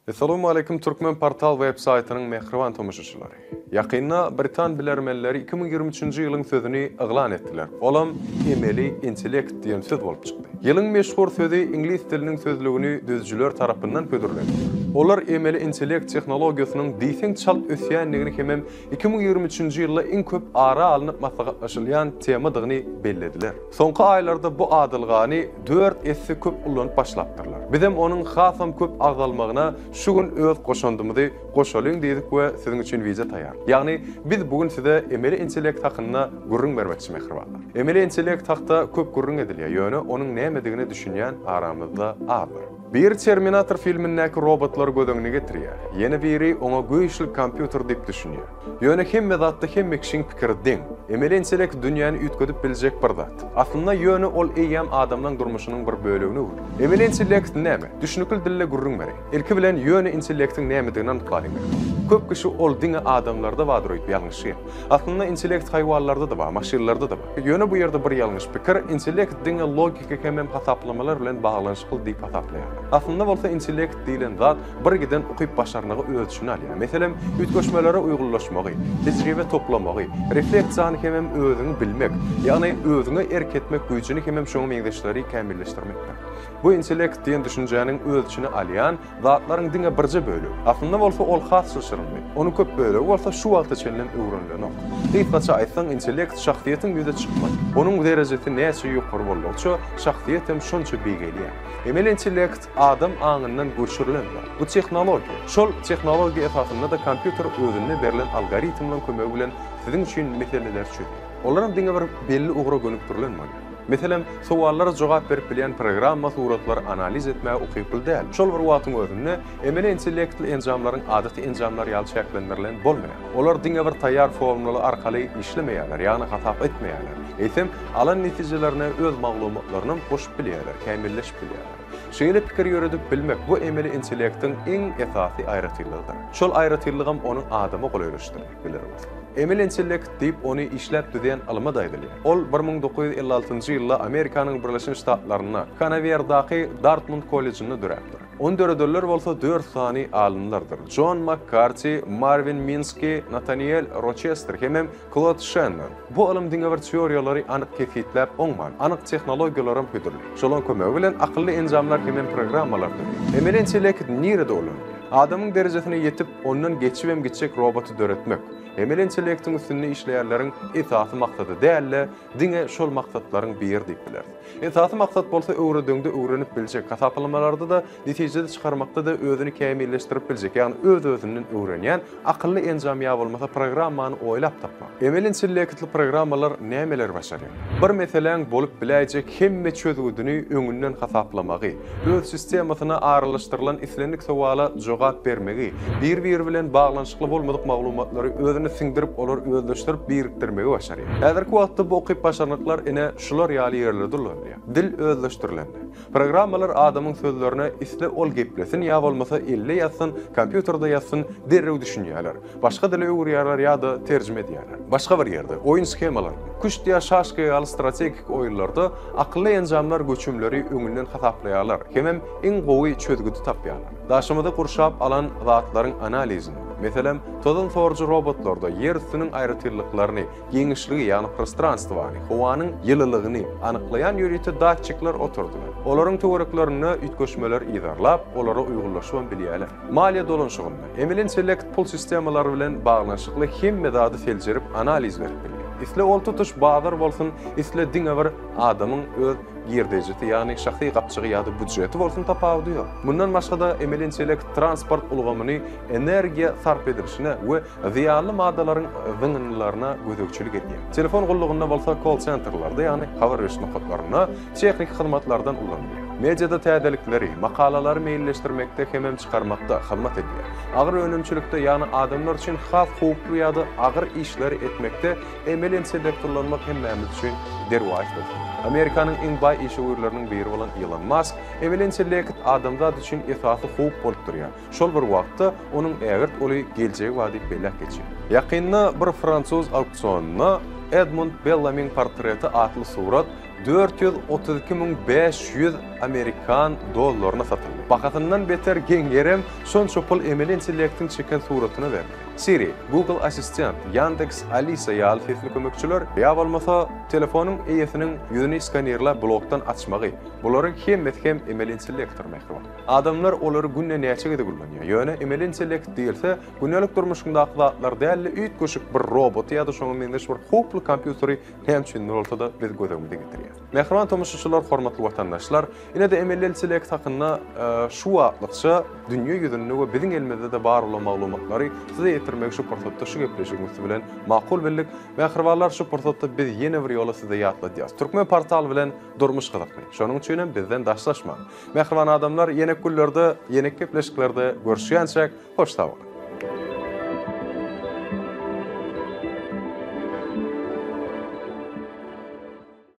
Essalawmaleýkim Türkmen Portal web saýtynyň mähriban tomaşaçylary. Ýakynda britan bilermenleri 2023-nji ýylyň sözüni yglan etdiler. Olam emeli intellekt diýen söz bolup çykdy. Ýylyň meşhur sözi iňlis diliniň sözlügini düzüjiler tarapyndan hödürlendi. Olar emeli intellekt tehnologiýasynyň diýseň çalt ösýändigini hemem 2023-nji ýylda iň köp ara alnyp maslahatlaşylýan temadygyny bellediler. Soňky aýlarda bu adalgany dört esse köp ullanyp başlapdyrlar. Bizem onuň hasam köp agzalmagyna şu gün öz goşandymyzy goşalyň diýdik we siziň üçin wideo taýýar. Ýagny biz bu gün size emeli intellekt hakynda gürrüň bermekçi mähribanlar. Emeli intellekt hakda köp gürrüň edilýär, ýöne onuň nämedigine düşünýän aramyzda azdyr. Biri Terminator filmindäki robotlary göz öňüne getirýär, ýene biri oňa güýçli kompýuter diýip düşünýär. Ýöne hemme zatda hemme kişiň pikiri deň. Emeli intellekt dünýäni üýtgedip biljek bir zat. Aslynda ýöne ol eýýäm adamlaň durmuşynyň bir bölegine öwrüldi. Emeli intellekt näme? Düşnükli dilde gürrüň bereýin. Ilki bilen ýöne intellektiň nämedigini anyklalyň. Köp kişi ol diňe adamlarda bardyr öýdüp ýalňyşýar. Aslynda intellekt haýwanlarda-da bar, maşynlarda-da bar. Ýöne bu ýerde bir ýalňyş pikir, intellekt diňe logika hemem hasaplamalar bilen baglanyşykly diýip hasaplaýarlar. Aslynda bolsa intellekt diýlen zat bir giden ukyp-başarnygy öz içine alýar. Meselem, üýtgeşmelere uýgunlaşmagy, tejribe toplamagy, refleksiýany hemem özüňi bilmek, ýagny özüňe erk etmek güýjüni hemem şoňa meňzeşleri kämilleşdirmekdir. Bu intellekt diýen düşünjäniň öz içine alýan zatlaryň diňe birje bölegi. Aslynda bolsa ol has çylşyrymly. Onuň köp bölegi bolsa şu wagta çenlem öwrenilenok. Gysgaça aýtsaň, intellekt şahsyýetiň ýüze çykmagy. Onuň derejesi näçe ýokary boldugyça, şahsyýet hem şonça beýgelýär. Emeli intellekt adam aňyndan göçürilen zat. Bu tehnologiýa. Şol tehnologiýa esasynda-da kompýuter özünde berlen algoritmleň kömegi bilen siziň üçin meseleleri çözýär. Olaram diňe bir belli ugra gönükdirilen bolýar. Meselem, sowallara jogap berip bilýän programma suratlary analiz etmäge ukyply däl. Şol bir wagtyň özünde, emeli intellektli enjamlaryň adaty enjamlar ýaly çäklendirilen bolmaýar. Olar diňe bir taýýar formula arkaly işlemeýärler, ýagny hasap etmeýärler. Eýsem, alan netijelerine öz maglumatlarynam goşup bilýärler, kämilleşip bilýärler. Şeýle pikir ýöredip bilmek bu emeli intellektiň iň esasy aýratynlygydyr. Şol aýratynlygam ony adama golaýlaşdyrýar, bilerimiz. Emeli intellekt diýip ony işläp düzýän ylyma-da aýdylýar. Ol 1956-njy ýylda Amerikanyň Birleşen Ştatlarynda, Kanawerdaky Dartmut kollejinde döräpdir. Ony döredenler bolsa dört sany alymlardyr, Jon Makkarti, Marwin Minski, Nataniel Roçester hemem Klod Şennon. Bu ylym diňe bir teoriýalary anyk kesgitläp oňman, anyk tehnologiýalaram hödürleýär. Şolaryň kömegi bilen akylly enjamlar hemem programmalar döreýär. Emeli intellekt nirede ulanylýar? Adamyň derejesine ýetip, ondan geçibem gitjek roboty döretmek, emeli intellektiň üstünde işleýänleriň esasy maksady däl-de, diňe şol maksatlaryň biri diýip bileris. Esasy maksat bolsa öwredeňde öwrenip biljek, hasaplamalarda-da, netije çykarmakda-da özüni kämilleşdirip biljek, ýagny öz-özünden öwrenýän akylly enjam ýa bolmasa programmany oýlap tapmak. Emeli intellektli programmalar nämeleri başarýar? Bir meseläň bolup biläýjek hemme çözgüdini öňünden hasaplamagy, öz sistemasyna aralaşdyrylan islendik sowala jogap bermegi, bir-biri bilen baglanyşykly bolmadyk maglumatlary özüne siňdirip olary özleşdirip birikdirmegi başarýar. Häzirki wagtda bu ukyp-başarnyklar ine şular ýaly ýerlerde ulanylýar. Dil özleşdirilende. Programmalar adamyň sözlerine isle ol geplesin ýa bolmasa elde ýazsyn, kompýuterde ýazsyn derrew düşünýärler. Başga dile öwürýärler ýa-da terjime edýärler. Başga bir ýerde, oýun shemalarynda, küşt ýa şaşka ýaly strategik oýunlarda akylly enjamlar göçümleri öňünden hasaplaýarlar hemem iň gowy çözgüdi tapýarlar. Daşymyzy gurşap alan zatlaryň analizini, meselem, tozan sorujy robotlarda ýer üstüniň aýratynlyklaryny, giňişligi, ýagny prostranstwany, howanyň ýylylygyny anyklaýan ýörite datçikler oturdylar. Olaryň töwereklerinde üýtgeşmeleri yzarlap, olara uýgunlaşybam bilýärler. Maliýe dolanyşygynda, emeli intellekt pul sistemalary bilen baglanyşykly hemme zady seljerip, analiz berip bilýär. Isle ol tutuş bazar bolsun, isle diňe bir adamyň öz girdejisi, ýagny şahsy gapjygy ýa-da býujeti bolsun tapawudy ýok. Mundan başga-da emeli intellekt transport ulgamyny energiýa sarp edilişine we zyýanly maddalaryň zyňyndylaryna gözegçilik edýär. Telefon gullugynda bolsa kol-sentrlerde, ýagny habar beriş nokatlarynda tehniki hyzmatlardan ulanylýar. Mediada täzelikleri, makalalary meýilleşdirmekde hemem çykarmakda hyzmat edýär. Agyr önümçilikde, ýagny adamlar üçin has howply ýa-da agyr işleri etmekde emeli intellekt ulanmak hemmämiz üçin derwaýys bolsun. Amerikanyň iň baý işewürleriniň biri bolan Ilon Mask emeli intellekt adamzat üçin esasy howp bolup durýar. Şol bir wagtda, onuň ägirt uly geljegi bar diýip belläp geçýär. Ýakynda bir fransuz auksionynda Edmund Bellamiň portreti atly surat. 432 500 amerikan dollaryna satyldy. Bahasyndan beter geň ýerem, şonça pul emeli intellektiň çeken suratyna berildi. Siri, Google Assistent, Yandex Alisa ýaly sesli kömekçiler, ýa bolmasa, telefonyň eýesiniň ýüzüni skanirläp blokdan açmagy, bularyň hemmesi hem emeli intellektdir, mähriban. Adamlar olary günde näçe gezek ullanýar? Ýöne emeli intellekt diýilse, gündelik durmuşyňdaky zatlar däl-de, üýtgeşik bir roboty ýa-da şoňa meňzeş bir howply kompýuteri näme üçindir bolsa-da biz göz öňümize getirýäris. Mähriban tomaşaçylar, hormatly watandaşlar, ine-de emeli intellekt hakynda şu wagtlykça dünýe ýüzünde we biziň elimizde-de bar bolan maglumatlary size ýetirmegi şu pursatda şu gepleşigiň üsti bilen makul bildik. Mähribanlar, şu pursatda biz ýene bir ýola size ýatladýarys. Türkmen portal bilen durmuş gyzykly. Şonuň üçin hem bizden daşlaşmaň. Mähriban adamlar, ýenek günlerde, ýenek gepleşiklerde görüşýänçäk, hoş sag boluň!